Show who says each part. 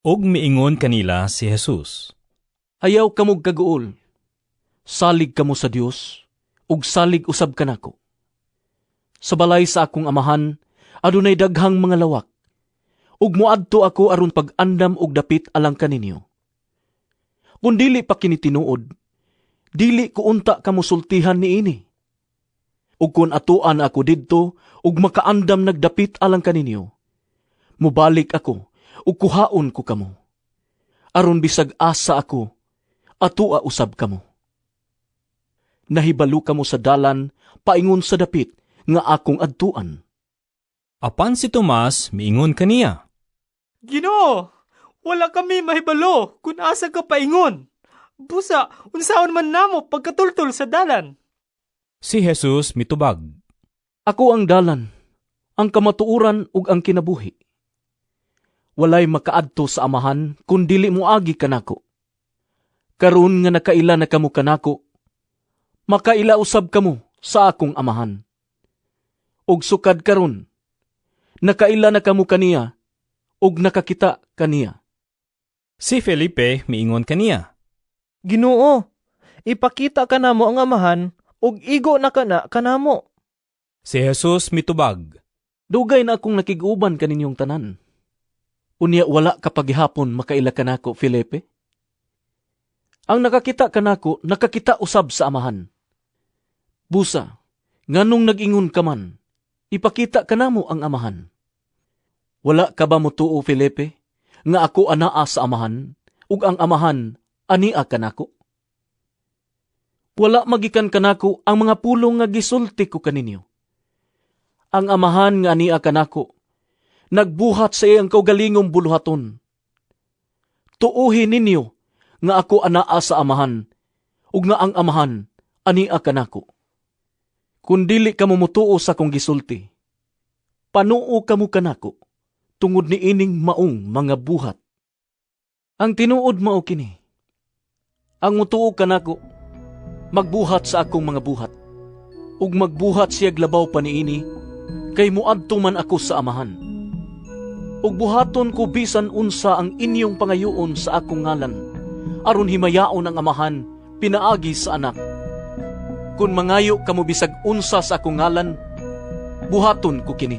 Speaker 1: Ug miingon kanila si Jesus,
Speaker 2: "Ayaw kamog kaguol. Salig kamo sa Dios, ug salig usab kanako. Sa balay sa akong Amahan, adunay daghang mga lawak. Ug moadto ako aron pag-andam og dapit alang kaninyo. Kun dili pa kini tinuod, dili ko unta kamo sultihan niini. Ug kun atuan ako didto ug makaandam nag dapit alang kaninyo, mobalik ako ug kuhaon ko kamo, aron bisag asa ako, atua usab kamo. Nahibalo kamo sa dalan paingon sa dapit nga akong adtuan."
Speaker 1: Apan si Tomas miingon kaniya,
Speaker 3: "Ginoo, wala kami mahibalo kung asa ka paingon. Busa, unsaon man namo pagkatultol sa dalan?"
Speaker 1: Si Jesus mitubag,
Speaker 2: "Ako ang dalan, ang kamatuoran ug ang kinabuhi. Walay makaadto sa Amahan kun dili moagi kanako. Karon nga nakaila na kamo kanako, makaila usab kamo sa akong Amahan. Ug sukad karon, nakaila na kamo kaniya ug nakakita kaniya."
Speaker 1: Si Felipe miingon kaniya,
Speaker 4: "Ginoo, ipakita kanamo ang Amahan ug igo na kana kanamo."
Speaker 1: Si Jesus mitubag,
Speaker 2: "Dugay na akong nakig-uban kaninyong tanan. Unya wala ka pa gihapon makaila kanako, Felipe? Ang nakakita kanako, nakakita usab sa Amahan. Busa, nganong nag-ingon ka man, 'Ipakita kanamo ang Amahan'? Wala ka ba motuo, Felipe, nga ako anaa sa Amahan, ug ang Amahan ania kanako? Wala magikan kanako ang mga pulong nga gisulti ko kaninyo. Ang Amahan nga ania kanako, nagbuhat sa iyang kaugalingong buluhaton. Tuohi ninyo nga ako anaa sa Amahan, ug nga ang Amahan ania kanako. Kun dili kamo motuo sa akong gisulti, panuo kamo kanako tungod ni ining maong mga buhat. Ang tinuod mao kini: Ang motuo kanako, magbuhat sa akong mga buhat, ug magbuhat siya'g labaw pa niini, kay moadto man ako sa Amahan. Ug buhaton ko bisan unsa ang inyong pangayoon sa akong ngalan, aron himayaon ang Amahan pinaagi sa Anak. Kun mangayo kamo bisag unsa sa akong ngalan, buhaton ko kini."